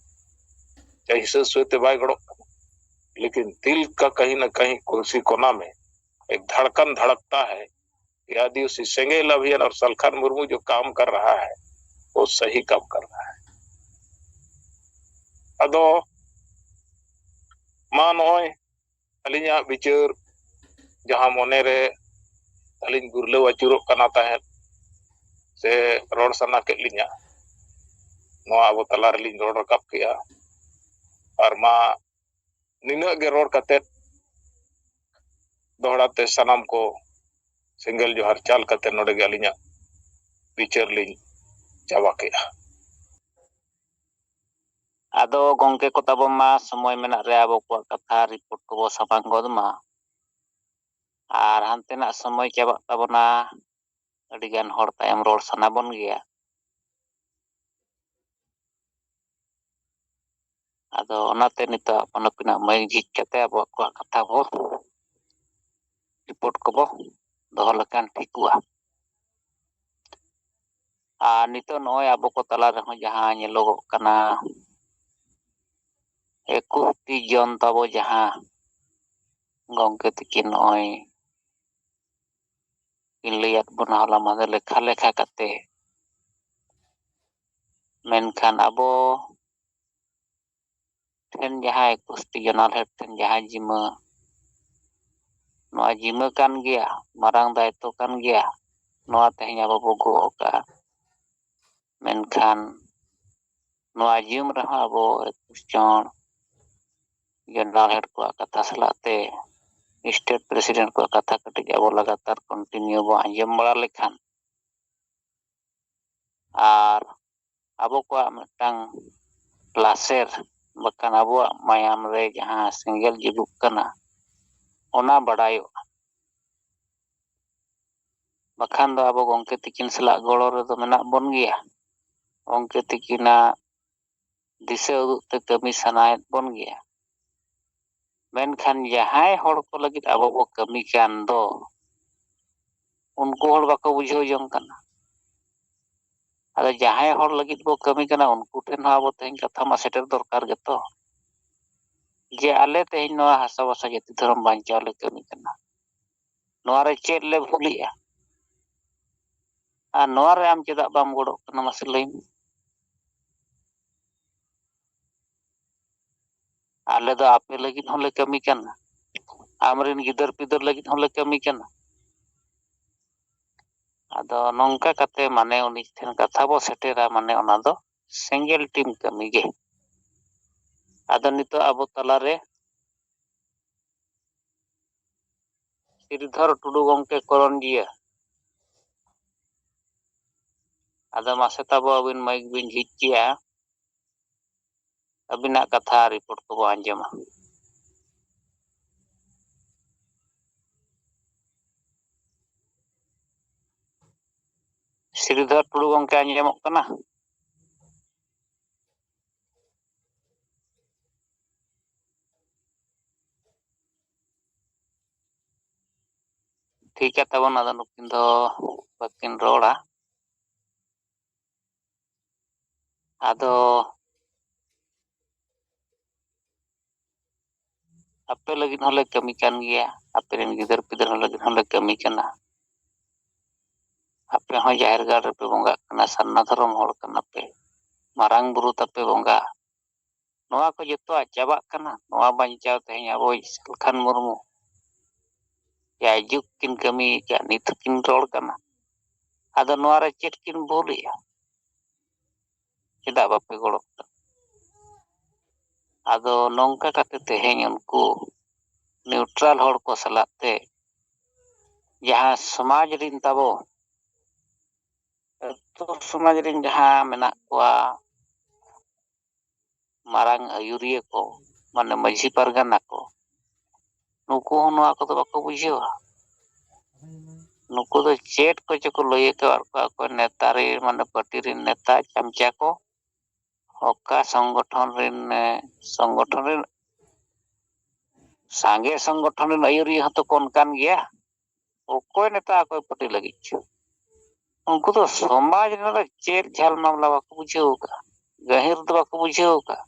ᱪᱟᱦᱮ ᱦᱤᱸᱥᱟᱹ ᱥᱩᱭᱟᱹ ᱛᱮ ᱵᱟᱭ ᱜᱚᱲᱚᱜ ᱠᱟᱱᱟ, ᱞᱮᱠᱤᱱ ᱫᱤᱞ ᱠᱟ ᱠᱟᱹᱦᱤ ᱱᱟ ᱠᱟᱹᱦᱤ ᱠᱩᱨᱥᱤ ᱠᱚᱱᱟ ᱢᱮ ᱮᱠ ᱫᱷᱟᱲᱠᱟᱱ ᱫᱷᱟᱲᱠᱛᱟ ᱦᱟᱭ, ᱟᱹᱫᱤᱵᱟᱹᱥᱤ ᱥᱮᱸᱜᱮᱞ ᱟᱵᱷᱤᱭᱟᱱ ᱟᱨ ᱥᱟᱞᱠᱷᱟᱱ ᱢᱩᱨᱢᱩ ᱡᱚ ᱠᱟᱢ ᱠᱟᱨ ᱨᱟᱦᱟ ᱦᱟᱭ, ᱣᱳ ᱥᱟᱦᱤ ᱠᱟᱢ ᱠᱟᱨ ᱨᱟᱦᱟ ᱦᱟᱭ᱾ ᱟᱫᱚ ᱢᱟ ᱱᱚᱜᱼᱚᱭ ᱟᱹᱞᱤᱧᱟᱜ ᱵᱤᱪᱟᱹᱨ ᱡᱟᱦᱟᱸ ᱢᱚᱱᱮᱨᱮ ᱟᱹᱞᱤᱧ ᱜᱩᱨᱞᱟᱹᱣ ᱟᱹᱪᱩᱨᱚᱜ ᱠᱟᱱᱟ ᱛᱟᱦᱮᱸᱫ ᱥᱮ ᱨᱚᱲ ᱥᱟᱱᱟ ᱠᱮᱫ ᱞᱤᱧᱟ, ᱱᱚᱣᱟ ᱟᱵᱚ ᱛᱟᱞᱟ ᱨᱮᱞᱤᱧ ᱨᱚᱲ ᱨᱟᱠᱟᱵ ᱠᱮᱜᱼᱟ᱾ ᱟᱨ ᱢᱟ ᱱᱤᱱᱟᱹᱜ ᱜᱮ ᱨᱚᱲ ᱠᱟᱛᱮᱫ ᱫᱚᱦᱲᱟ ᱛᱮ ᱥᱟᱱᱟᱢ ᱠᱚ ᱥᱮᱸᱜᱮᱞ ᱡᱚᱦᱟᱨ ᱪᱟᱞ ᱠᱟᱛᱮ ᱱᱚᱰᱮ ᱜᱮ ᱟᱹᱞᱤᱧᱟᱜ ᱵᱤᱪᱟᱹᱨ ᱞᱤᱧ ᱪᱟᱵᱟ ᱠᱮᱜᱼᱟ᱾ ᱟᱫᱚ ᱜᱚᱝᱠᱮ ᱠᱚ ᱛᱟᱵᱚ ᱢᱟ ᱥᱚᱢᱚᱭ ᱢᱮᱱᱟᱜ ᱨᱮ ᱟᱵᱚ ᱠᱚᱣᱟᱜ ᱠᱟᱛᱷᱟ ᱨᱤᱯᱳᱨᱴ ᱠᱚᱵᱚ ᱥᱟᱢᱟᱝ ᱜᱚᱫ ᱢᱟ, ᱟᱨ ᱦᱟᱱᱛᱮᱱᱟᱜ ᱥᱚᱢᱚᱭ ᱪᱟᱵᱟᱜ ᱛᱟᱵᱚᱱᱟ᱾ ᱟᱹᱰᱤ ᱜᱟᱱ ᱦᱚᱲ ᱛᱟᱭᱚᱢ ᱨᱚᱲ ᱥᱟᱱᱟ ᱵᱚᱱ ᱜᱮᱭᱟ᱾ ᱟᱫᱚ ᱚᱱᱟᱛᱮ ᱱᱤᱛᱚᱜ ᱟᱯᱟᱱ ᱟᱹᱯᱤᱱᱟᱜ ᱢᱟᱹᱭᱤᱠ ᱡᱷᱤᱡ ᱠᱟᱛᱮ ᱟᱵᱚᱣᱟᱜ ᱠᱚᱣᱟᱜ ᱠᱟᱛᱷᱟ ᱵᱚ ᱨᱤᱯᱳᱨᱴ ᱠᱚᱵᱚ ᱫᱚᱦᱚ ᱞᱮᱠᱷᱟᱱ ᱴᱷᱤᱠᱚᱜᱼᱟ᱾ ᱟᱨ ᱱᱤᱛᱚᱜ ᱱᱚᱜᱼᱚᱭ ᱟᱵᱚ ᱠᱚ ᱛᱟᱞᱟ ᱨᱮᱦᱚᱸ ᱡᱟᱦᱟᱸ ᱧᱮᱞᱚᱜᱚᱜ ᱠᱟᱱᱟ, ᱮᱠᱩᱥ ᱴᱤ ᱡᱚᱱ ᱛᱟᱵᱚ ᱡᱟᱦᱟᱸ ᱜᱚᱝᱠᱮ ᱛᱤᱠᱤᱱ ᱱᱚᱜᱼᱚᱭ ᱠᱤᱱ ᱞᱟᱹᱭᱟᱫ ᱵᱚᱱᱟ ᱦᱚᱞᱟ ᱢᱟᱦᱫᱮᱨ ᱞᱮᱠᱷᱟ ᱞᱮᱠᱷᱟ ᱠᱟᱛᱮ, ᱢᱮᱱᱠᱷᱟᱱ ᱟᱵᱚ ᱴᱷᱮᱱ ᱡᱟᱦᱟᱸ ᱮᱠᱩᱥ ᱴᱤ ᱡᱚᱱᱟᱞ ᱦᱮᱰ ᱴᱷᱮᱱ ᱡᱟᱦᱟᱸ ᱡᱤᱢᱟᱹ, ᱱᱚᱣᱟ ᱡᱤᱢᱟᱹ ᱠᱟᱱ ᱜᱮᱭᱟ, ᱢᱟᱨᱟᱝ ᱫᱟᱭᱤᱛᱛᱚ ᱠᱟᱱ ᱜᱮᱭᱟ, ᱱᱚᱣᱟ ᱛᱮᱦᱮᱧ ᱟᱵᱚ ᱵᱚ ᱜᱚᱜ ᱟᱠᱟᱫᱼᱟ᱾ ᱢᱮᱱᱠᱷᱟᱱ ᱱᱚᱣᱟ ᱡᱤᱢ ᱨᱮᱦᱚᱸ ᱟᱵᱚ ᱮᱠᱩᱥ ᱡᱚᱱ ᱡᱮᱱᱟᱨᱟᱞ ᱦᱮᱰ ᱠᱚᱣᱟᱜ ᱠᱟᱛᱷᱟ ᱥᱟᱞᱟᱜ ᱛᱮ ᱥᱴᱮᱴ ᱯᱨᱮᱥᱤᱰᱮᱱᱴ ᱠᱚᱣᱟᱜ ᱠᱟᱛᱷᱟ ᱠᱟᱹᱴᱤᱡ ᱟᱵᱚ ᱞᱟᱜᱟᱛᱟᱨ ᱠᱚᱱᱴᱤᱱᱤᱭᱩ ᱵᱚ ᱟᱸᱡᱚᱢ ᱵᱟᱲᱟ ᱞᱮᱠᱷᱟᱱ, ᱟᱨ ᱟᱵᱚ ᱠᱚᱣᱟᱜ ᱢᱤᱫᱴᱟᱝ ᱞᱟᱥᱮᱨ, ᱵᱟᱠᱷᱟᱱ ᱟᱵᱚᱣᱟᱜ ᱢᱟᱭᱟᱢ ᱨᱮ ᱡᱟᱦᱟᱸ ᱥᱮᱸᱜᱮᱞ ᱡᱩᱞᱩᱜ ᱠᱟᱱᱟ, ᱚᱱᱟ ᱵᱟᱰᱟᱭᱚᱜᱼᱟ᱾ ᱵᱟᱠᱷᱟᱱ ᱫᱚ ᱟᱵᱚ ᱜᱚᱢᱠᱮ ᱛᱤᱠᱤᱱ ᱥᱟᱞᱟᱜ ᱜᱚᱲᱚ ᱨᱮᱫᱚ ᱢᱮᱱᱟᱜ ᱵᱚᱱ ᱜᱮᱭᱟ᱾ ᱜᱚᱢᱠᱮ ᱛᱤᱠᱤᱱᱟᱜ ᱫᱤᱥᱟᱹ ᱩᱫᱩᱜ ᱛᱮ ᱠᱟᱹᱢᱤ ᱥᱟᱱᱟᱭᱮᱫ ᱵᱚᱱ ᱜᱮᱭᱟ᱾ ᱢᱮᱱᱠᱷᱟᱱ ᱡᱟᱦᱟᱸᱭ ᱦᱚᱲ ᱠᱚ ᱞᱟᱹᱜᱤᱫ ᱟᱵᱚ ᱵᱚ ᱠᱟᱹᱢᱤ ᱠᱟᱱ ᱫᱚ, ᱩᱱᱠᱩ ᱦᱚᱲ ᱵᱟᱠᱚ ᱵᱩᱡᱷᱟᱹᱣ ᱡᱚᱝ ᱠᱟᱱᱟ᱾ ᱟᱫᱚ ᱡᱟᱦᱟᱸᱭ ᱦᱚᱲ ᱞᱟᱹᱜᱤᱫ ᱵᱚ ᱠᱟᱹᱢᱤ ᱠᱟᱱᱟ, ᱩᱱᱠᱩ ᱴᱷᱮᱱ ᱦᱚᱸ ᱟᱵᱚ ᱛᱮᱦᱮᱧ ᱠᱟᱛᱷᱟ ᱢᱟ ᱥᱮᱴᱮᱨ ᱫᱚᱨᱠᱟᱨ ᱜᱮᱛᱚ, ᱡᱮ ᱟᱞᱮ ᱛᱮᱦᱮᱧ ᱱᱚᱣᱟ ᱦᱟᱥᱟ ᱵᱷᱟᱥᱟ ᱡᱟᱹᱛᱤ ᱫᱷᱚᱨᱚᱢ ᱵᱟᱧᱪᱟᱣ ᱞᱮ ᱠᱟᱹᱢᱤ ᱠᱟᱱᱟ, ᱱᱚᱣᱟ ᱨᱮ ᱪᱮᱫ ᱞᱮ ᱵᱷᱩᱞᱮᱜᱼᱟ? ᱟᱨ ᱱᱚᱣᱟ ᱨᱮ ᱟᱢ ᱪᱮᱫᱟᱜ ᱵᱟᱢ ᱜᱚᱲᱚᱜ ᱠᱟᱱᱟ, ᱢᱟᱥᱮ ᱞᱟᱹᱭ ᱢᱮ? ᱟᱞᱮ ᱫᱚ ᱟᱯᱮ ᱞᱟᱹᱜᱤᱫ ᱦᱚᱸᱞᱮ ᱠᱟᱹᱢᱤ ᱠᱟᱱᱟ, ᱟᱢᱨᱮᱱ ᱜᱤᱫᱟᱹᱨ ᱯᱤᱫᱟᱹᱨ ᱞᱟᱹᱜᱤᱫ ᱦᱚᱸᱞᱮ ᱠᱟᱹᱢᱤ ᱠᱟᱱᱟ᱾ ᱟᱫᱚ ᱱᱚᱝᱠᱟ ᱠᱟᱛᱮ ᱢᱟᱱᱮ ᱩᱱᱤ ᱴᱷᱮᱱ ᱠᱟᱛᱷᱟ ᱵᱚ ᱥᱮᱴᱮᱨᱟ, ᱢᱟᱱᱮ ᱚᱱᱟ ᱫᱚ ᱥᱮᱸᱜᱮᱞ ᱴᱤᱢ ᱠᱟᱹᱢᱤ ᱜᱮ᱾ ᱟᱫᱚ ᱱᱤᱛᱚᱜ ᱟᱵᱚ ᱛᱟᱞᱟᱨᱮ ᱥᱨᱤᱫᱷᱚᱨ ᱴᱩᱰᱩ ᱜᱚᱢᱠᱮ ᱠᱚᱨᱚᱱᱡᱤᱭᱟᱹ, ᱟᱫᱚ ᱢᱟᱥᱮ ᱛᱟᱵᱚ ᱟᱹᱵᱤᱱ ᱢᱟᱭᱤᱠ ᱵᱤᱱ ᱡᱷᱤᱡ ᱠᱮᱜᱼᱟ, ᱟᱹᱵᱤᱱᱟᱜ ᱠᱟᱛᱷᱟ ᱨᱤᱯᱳᱨᱴ ᱠᱚᱵᱚ ᱟᱸᱡᱚᱢᱟ᱾ ᱥᱨᱤᱫᱷᱚᱨ ᱴᱩᱰᱩ ᱜᱚᱢᱠᱮ ᱟᱸᱡᱚᱢᱚᱜ ᱠᱟᱱᱟ? ᱴᱷᱤᱠ ᱜᱮᱭᱟ ᱛᱟᱵᱚᱱ, ᱟᱫᱚ ᱱᱩᱠᱤᱱ ᱫᱚ ᱵᱟᱹᱠᱤᱱ ᱨᱚᱲᱟ᱾ ᱟᱫᱚ ᱟᱯᱮ ᱞᱟᱹᱜᱤᱫ ᱦᱚᱸᱞᱮ ᱠᱟᱹᱢᱤ ᱠᱟᱱ ᱜᱮᱭᱟ, ᱟᱯᱮ ᱨᱮᱱ ᱜᱤᱫᱟᱹᱨ ᱯᱤᱫᱟᱹᱨ ᱦᱚᱸ ᱞᱟᱹᱜᱤᱫ ᱦᱚᱸᱞᱮ ᱠᱟᱹᱢᱤ ᱠᱟᱱᱟ᱾ ᱟᱯᱮ ᱦᱚᱸ ᱡᱟᱦᱮᱨ ᱜᱟᱲ ᱨᱮᱯᱮ ᱵᱚᱸᱜᱟᱜ ᱠᱟᱱᱟ, ᱥᱟᱨᱱᱟ ᱫᱷᱚᱨᱚᱢ ᱦᱚᱲ ᱠᱟᱱᱟ ᱯᱮ, ᱢᱟᱨᱟᱝ ᱵᱩᱨᱩ ᱛᱟᱯᱮ ᱵᱚᱸᱜᱟ, ᱱᱚᱣᱟ ᱠᱚ ᱡᱚᱛᱚᱣᱟᱜ ᱪᱟᱵᱟᱜ ᱠᱟᱱᱟ᱾ ᱱᱚᱣᱟ ᱵᱟᱧᱪᱟᱣ ᱛᱮᱦᱮᱧ ᱟᱵᱚᱭᱤᱡ ᱥᱟᱞᱠᱷᱟᱱ ᱢᱩᱨᱢᱩ ᱡᱟᱭᱡᱩᱜᱽ ᱠᱤᱱ ᱠᱟᱹᱢᱤ ᱟᱠᱟᱫ, ᱱᱤᱛ ᱦᱚᱸᱠᱤᱱ ᱨᱚᱲ ᱠᱟᱱᱟ᱾ ᱟᱫᱚ ᱱᱚᱣᱟ ᱨᱮ ᱪᱮᱫ ᱠᱤᱱ ᱵᱷᱩᱞᱮᱜᱼᱟ? ᱪᱮᱫᱟᱜ ᱵᱟᱯᱮ ᱜᱚᱲᱚᱜ ᱠᱟᱱᱟ? ᱟᱫᱚ ᱱᱚᱝᱠᱟ ᱠᱟᱛᱮ ᱛᱮᱦᱮᱧ ᱩᱱᱠᱩ ᱱᱤᱭᱩᱴᱨᱟᱞ ᱦᱚᱲ ᱠᱚ ᱥᱟᱞᱟᱜ ᱛᱮ ᱡᱟᱦᱟᱸ ᱥᱚᱢᱟᱡᱽ ᱨᱤᱱ ᱛᱟᱵᱚ, ᱟᱹᱛᱩ ᱥᱚᱢᱟᱡᱽ ᱨᱤᱱ ᱡᱟᱦᱟᱸ ᱢᱮᱱᱟᱜ ᱠᱚᱣᱟ, ᱢᱟᱨᱟᱝ ᱟᱹᱭᱩᱨᱤᱭᱟᱹ ᱠᱚ, ᱢᱟᱱᱮ ᱢᱟᱹᱡᱷᱤ ᱯᱟᱨᱜᱟᱱᱟ ᱠᱚ, ᱱᱩᱠᱩ ᱦᱚᱸ ᱱᱚᱣᱟ ᱠᱚᱫᱚ ᱵᱟᱠᱚ ᱵᱩᱡᱷᱟᱹᱣᱟ᱾ ᱱᱩᱠᱩ ᱫᱚ ᱪᱮᱫ ᱠᱚᱪᱚ ᱠᱚ ᱞᱟᱹᱭ ᱟᱠᱟᱫ ᱠᱚᱣᱟ, ᱚᱠᱚᱭ ᱱᱮᱛᱟ ᱨᱮ, ᱢᱟᱱᱮ ᱯᱟᱨᱴᱤ ᱨᱮᱱ ᱱᱮᱛᱟ ᱪᱟᱢᱪᱟ ᱠᱚ, ᱚᱠᱟ ᱥᱚᱝᱜᱚᱴᱷᱚᱱ ᱨᱮᱱ, ᱮ, ᱥᱚᱝᱜᱚᱴᱷᱚᱱ ᱨᱮᱱ ᱥᱟᱸᱜᱮ ᱥᱚᱝᱜᱚᱴᱷᱚᱱ ᱨᱮᱱ ᱟᱹᱭᱩᱨᱤᱭᱟᱹ ᱦᱚᱸᱛᱚ ᱠᱚ ᱚᱱᱠᱟᱱ ᱜᱮᱭᱟ᱾ ᱚᱠᱚᱭ ᱱᱮᱛᱟ, ᱚᱠᱚᱭ ᱯᱟᱨᱴᱤ ᱞᱟᱹᱜᱤᱫ ᱪᱚ᱾ ᱩᱱᱠᱩ ᱫᱚ ᱥᱚᱢᱟᱡᱽ ᱨᱮᱱᱟᱜ ᱫᱚ ᱪᱮᱫ ᱡᱷᱟᱞ ᱢᱟᱢᱞᱟ ᱵᱟᱠᱚ ᱵᱩᱡᱷᱟᱹᱣ ᱟᱠᱟᱫᱼᱟ, ᱜᱟᱹᱦᱤᱨ ᱫᱚ ᱵᱟᱠᱚ ᱵᱩᱡᱷᱟᱹᱣ ᱟᱠᱟᱫᱼᱟ᱾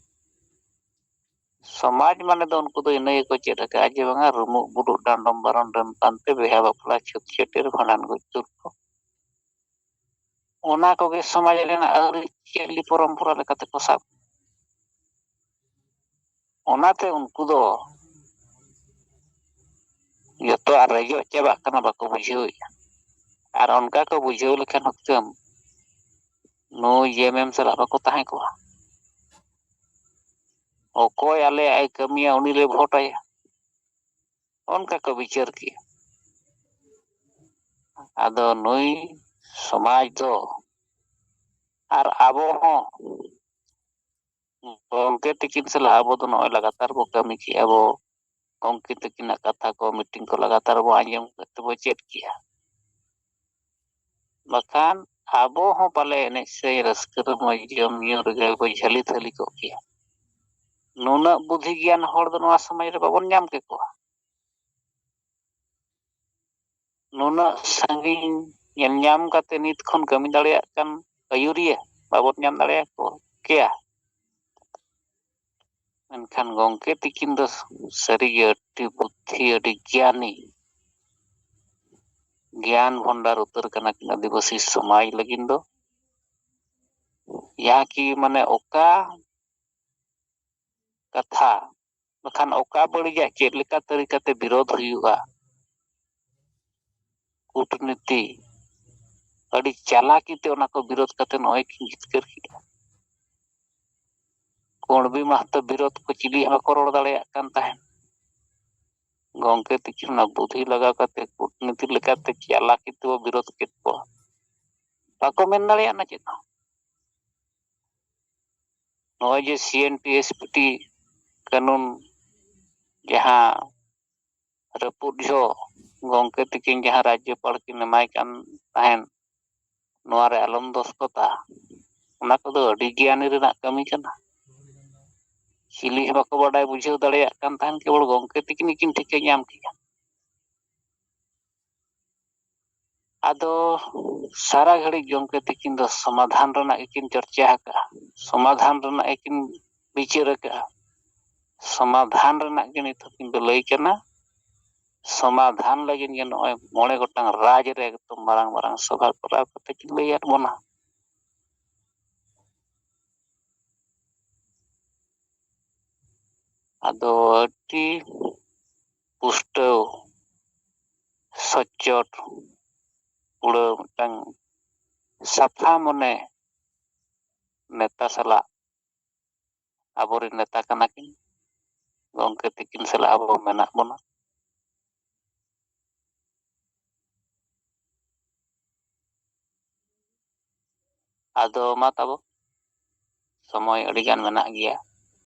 ᱥᱚᱢᱟᱡᱽ ᱢᱟᱱᱮ ᱫᱚ ᱩᱱᱠᱩ ᱫᱚ ᱤᱱᱟᱹ ᱜᱮᱠᱚ ᱪᱮᱫ ᱟᱠᱟᱫᱼᱟ ᱡᱮ ᱵᱟᱝᱟ, ᱨᱩᱢᱩᱜ ᱵᱩᱰᱩᱜ ᱰᱟᱸᱰᱚᱢ ᱵᱟᱨᱚᱱ ᱰᱟᱹᱱ ᱯᱟᱱᱛᱮ, ᱵᱤᱦᱟ ᱵᱟᱯᱞᱟ ᱪᱷᱩᱛ ᱪᱷᱟᱹᱴᱭᱟᱹᱨ ᱵᱷᱟᱸᱰᱟᱱ ᱜᱚᱡ ᱛᱩᱨ ᱠᱚ᱾ ᱚᱱᱟ ᱠᱚᱜᱮ ᱥᱚᱢᱟᱡᱽ ᱨᱮᱱᱟᱜ ᱟᱹᱨᱤᱪᱟᱹᱞᱤ ᱯᱚᱨᱚᱢᱯᱚᱨᱟ ᱞᱮᱠᱟᱛᱮ ᱠᱚ ᱥᱟᱵ᱾ ᱚᱱᱟᱛᱮ ᱩᱱᱠᱩ ᱫᱚ ᱡᱚᱛᱚᱣᱟᱜ ᱨᱮᱡᱚᱜ ᱪᱟᱵᱟᱜ ᱠᱟᱱᱟ, ᱵᱟᱠᱚ ᱵᱩᱡᱷᱟᱹᱣᱮᱫᱼᱟ᱾ ᱟᱨ ᱚᱱᱠᱟ ᱠᱚ ᱵᱩᱡᱷᱟᱹᱣ ᱞᱮᱠᱷᱟᱱ ᱦᱩᱛᱠᱟᱹᱢ ᱱᱩᱭ ᱡᱮᱢᱮᱢ ᱥᱟᱞᱟᱜ ᱵᱟᱠᱚ ᱛᱟᱦᱮᱸ ᱠᱚᱜᱼᱟ᱾ ᱚᱠᱚᱭ ᱟᱞᱮᱭᱟᱜ ᱮ ᱠᱟᱹᱢᱤᱭᱟ, ᱩᱱᱤ ᱞᱮ ᱵᱷᱳᱴ ᱟᱭᱟ, ᱚᱱᱠᱟ ᱠᱚ ᱵᱤᱪᱟᱹᱨ ᱠᱮᱜᱼᱟ᱾ ᱟᱫᱚ ᱱᱩᱭ ᱥᱚᱢᱟᱡᱽ ᱫᱚ ᱟᱨ ᱟᱵᱚ ᱦᱚᱸ ᱜᱚᱢᱠᱮ ᱛᱤᱠᱤᱱ ᱥᱟᱞᱟᱜ ᱟᱵᱚ ᱫᱚ ᱱᱚᱜᱼᱚᱭ ᱞᱟᱜᱟᱛᱟᱨ ᱵᱚ ᱠᱟᱹᱢᱤ ᱠᱮᱜᱼᱟ ᱵᱚ, ᱜᱚᱢᱠᱮ ᱛᱤᱠᱤᱱᱟᱜ ᱠᱟᱛᱷᱟ ᱠᱚ, ᱢᱤᱴᱤᱝ ᱠᱚ ᱞᱟᱜᱟᱛᱟᱨ ᱵᱚ ᱟᱸᱡᱚᱢ ᱠᱮᱫ ᱛᱮᱵᱚ ᱪᱮᱫ ᱠᱮᱜᱼᱟ᱾ ᱵᱟᱠᱷᱟᱱ ᱟᱵᱚ ᱦᱚᱸ ᱯᱟᱞᱮ ᱮᱱᱮᱡ ᱥᱮᱨᱮᱧ ᱨᱟᱹᱥᱠᱟᱹ ᱨᱚᱢᱚᱡᱽ ᱡᱚᱢ ᱧᱩ ᱨᱮᱜᱮ ᱵᱚ ᱡᱷᱟᱹᱞᱤ ᱛᱷᱟᱹᱞᱤ ᱠᱚᱜ ᱠᱮᱭᱟ᱾ ᱱᱩᱱᱟᱹᱜ ᱵᱩᱫᱷᱤ ᱜᱮᱭᱟᱱ ᱦᱚᱲ ᱫᱚ ᱱᱚᱣᱟ ᱥᱚᱢᱟᱡᱽ ᱨᱮ ᱵᱟᱵᱚᱱ ᱧᱟᱢ ᱠᱮᱠᱚᱣᱟ᱾ ᱱᱩᱱᱟᱹᱜ ᱥᱟᱺᱜᱤᱧ ᱧᱮᱞ ᱧᱟᱢ ᱠᱟᱛᱮ ᱱᱤᱛ ᱠᱷᱚᱱ ᱠᱟᱹᱢᱤ ᱫᱟᱲᱮᱭᱟᱜ ᱠᱟᱱ ᱟᱹᱭᱩᱨᱤᱭᱟᱹ ᱵᱟᱵᱚᱱ ᱧᱟᱢ ᱫᱟᱲᱮᱭᱟᱠᱚ ᱠᱮᱭᱟ᱾ ᱢᱮᱱᱠᱷᱟᱱ ᱜᱚᱢᱠᱮ ᱛᱤᱠᱤᱱ ᱫᱚ ᱥᱟᱹᱨᱤᱜᱮ ᱟᱹᱰᱤ ᱵᱩᱫᱽᱫᱷᱤ, ᱟᱹᱰᱤ ᱜᱮᱭᱟᱱᱤ, ᱜᱮᱭᱟᱱ ᱵᱷᱚᱱᱰᱟᱨ ᱩᱛᱟᱹᱨ ᱠᱟᱱᱟ ᱠᱤᱱ ᱟᱹᱫᱤᱵᱟᱹᱥᱤ ᱥᱚᱢᱟᱡᱽ ᱞᱟᱹᱜᱤᱫ ᱫᱚ᱾ ᱡᱟᱦᱟᱸ ᱠᱤ ᱢᱟᱱᱮ ᱚᱠᱟ ᱠᱟᱛᱷᱟ, ᱵᱟᱠᱷᱟᱱ ᱚᱠᱟ ᱵᱟᱹᱲᱤᱡᱟᱜ ᱪᱮᱫ ᱞᱮᱠᱟ ᱛᱟᱹᱨᱤᱠᱟᱛᱮ ᱵᱤᱨᱳᱫᱷ ᱦᱩᱭᱩᱜᱼᱟ, ᱠᱩᱴᱱᱤᱛᱤ ᱟᱹᱰᱤ ᱪᱟᱞᱟᱠᱤ ᱛᱮ ᱚᱱᱟ ᱠᱚ ᱵᱤᱨᱳᱫᱷ ᱠᱟᱛᱮ ᱱᱚᱜᱼᱚᱭ ᱠᱤᱱ ᱡᱤᱛᱠᱟᱹᱨ ᱠᱮᱫᱼᱟ᱾ ᱠᱩᱬᱵᱤ ᱢᱟᱦᱟᱛᱚ ᱵᱤᱨᱳᱫᱷ ᱠᱚ ᱪᱤᱞᱤ ᱦᱚᱸ ᱵᱟᱠᱚ ᱨᱚᱲ ᱫᱟᱲᱮᱭᱟᱜ ᱠᱟᱱ ᱛᱟᱦᱮᱸᱫ᱾ ᱜᱚᱢᱠᱮ ᱛᱤᱠᱤᱱ ᱚᱱᱟ ᱵᱩᱫᱷᱤ ᱞᱟᱜᱟᱣ ᱠᱟᱛᱮ ᱠᱩᱴᱱᱤᱛᱤ ᱞᱮᱠᱟᱛᱮ ᱪᱟᱞᱟᱠᱤ ᱛᱮ ᱵᱤᱨᱳᱫᱷ ᱠᱮᱫ ᱠᱚᱣᱟ᱾ ᱵᱟᱠᱚ ᱢᱮᱱ ᱫᱟᱲᱮᱭᱟᱜ ᱠᱟᱱᱟ ᱪᱮᱫ ᱦᱚᱸ᱾ ᱱᱚᱜᱼᱚᱭ ᱡᱮ ᱥᱤ N T S P T ᱠᱟᱹᱱᱩᱱ ᱡᱟᱦᱟᱸ ᱨᱟᱹᱯᱩᱫ ᱡᱚᱦᱚᱜ ᱜᱚᱢᱠᱮ ᱛᱤᱠᱤᱱ ᱡᱟᱦᱟᱸ ᱨᱟᱡᱽᱡᱚᱯᱟᱲ ᱠᱤᱱ ᱮᱢᱟᱭ ᱠᱟᱱ ᱛᱟᱦᱮᱸᱱ, ᱱᱚᱣᱟ ᱨᱮ ᱟᱞᱚᱢ ᱫᱚᱥᱠᱚᱛᱟ, ᱚᱱᱟ ᱠᱚᱫᱚ ᱟᱹᱰᱤ ᱜᱮᱭᱟᱱᱤ ᱨᱮᱱᱟᱜ ᱠᱟᱹᱢᱤ ᱠᱟᱱᱟ᱾ ᱪᱤᱞᱤ ᱦᱚᱸ ᱵᱟᱠᱚ ᱵᱟᱰᱟᱭ ᱵᱩᱡᱷᱟᱹᱣ ᱫᱟᱲᱮᱭᱟᱜ ᱠᱟᱱ ᱛᱟᱦᱮᱸᱱ, ᱠᱮᱵᱚᱞ ᱜᱚᱢᱠᱮ ᱛᱤᱠᱤᱱ ᱜᱮᱠᱤᱱ ᱴᱷᱤᱠᱟᱹ ᱧᱟᱢ ᱠᱮᱫᱟ᱾ ᱟᱫᱚ ᱥᱟᱨᱟ ᱜᱷᱟᱹᱲᱤᱡ ᱜᱚᱢᱠᱮ ᱛᱤᱠᱤᱱ ᱫᱚ ᱥᱚᱢᱟᱫᱷᱟᱱ ᱨᱮᱱᱟᱜ ᱜᱮᱠᱤᱱ ᱪᱚᱨᱪᱟ ᱟᱠᱟᱫᱼᱟ, ᱥᱚᱢᱟᱫᱷᱟᱱ ᱨᱮᱱᱟᱜ ᱜᱮᱠᱤᱱ ᱵᱤᱪᱟᱹᱨ ᱟᱠᱟᱫᱼᱟ᱾ ᱥᱚᱢᱟᱫᱷᱟᱱ ᱨᱮᱱᱟᱜ ᱜᱮ ᱱᱤᱛᱚᱜ ᱠᱤᱱ ᱞᱟᱹᱭ ᱠᱟᱱᱟ᱾ ᱥᱚᱢᱟᱫᱷᱟᱱ ᱞᱟᱹᱜᱤᱫ ᱜᱮ ᱱᱚᱜᱼᱚᱭ ᱢᱚᱬᱮ ᱜᱚᱴᱟᱝ ᱨᱟᱡᱽ ᱨᱮ ᱮᱠᱫᱚᱢ ᱢᱟᱨᱟᱝ ᱢᱟᱨᱟᱝ ᱥᱚᱵᱷᱟ ᱠᱚᱨᱟᱣ ᱠᱟᱛᱮ ᱠᱤᱱ ᱞᱟᱹᱭᱟᱫ ᱵᱚᱱᱟ᱾ ᱟᱫᱚ ᱟᱹᱰᱤ ᱯᱩᱥᱴᱟᱹᱣ, ᱥᱚᱪᱚᱴ, ᱯᱩᱨᱟᱹ ᱢᱤᱫᱴᱟᱝ ᱥᱟᱯᱷᱟ ᱢᱚᱱᱮ ᱱᱮᱛᱟ ᱥᱟᱞᱟᱜ, ᱟᱵᱚᱨᱮᱱ ᱱᱮᱛᱟ ᱠᱟᱱᱟ ᱠᱤᱱ, ᱜᱚᱢᱠᱮ ᱛᱤᱠᱤᱱ ᱥᱟᱞᱟᱜ ᱟᱵᱚ ᱢᱮᱱᱟᱜ ᱵᱚᱱᱟ᱾ ᱟᱫᱚ ᱢᱟ ᱛᱟᱵᱚ, ᱥᱚᱢᱚᱭ ᱟᱹᱰᱤᱜᱟᱱ ᱢᱮᱱᱟᱜ ᱜᱮᱭᱟ,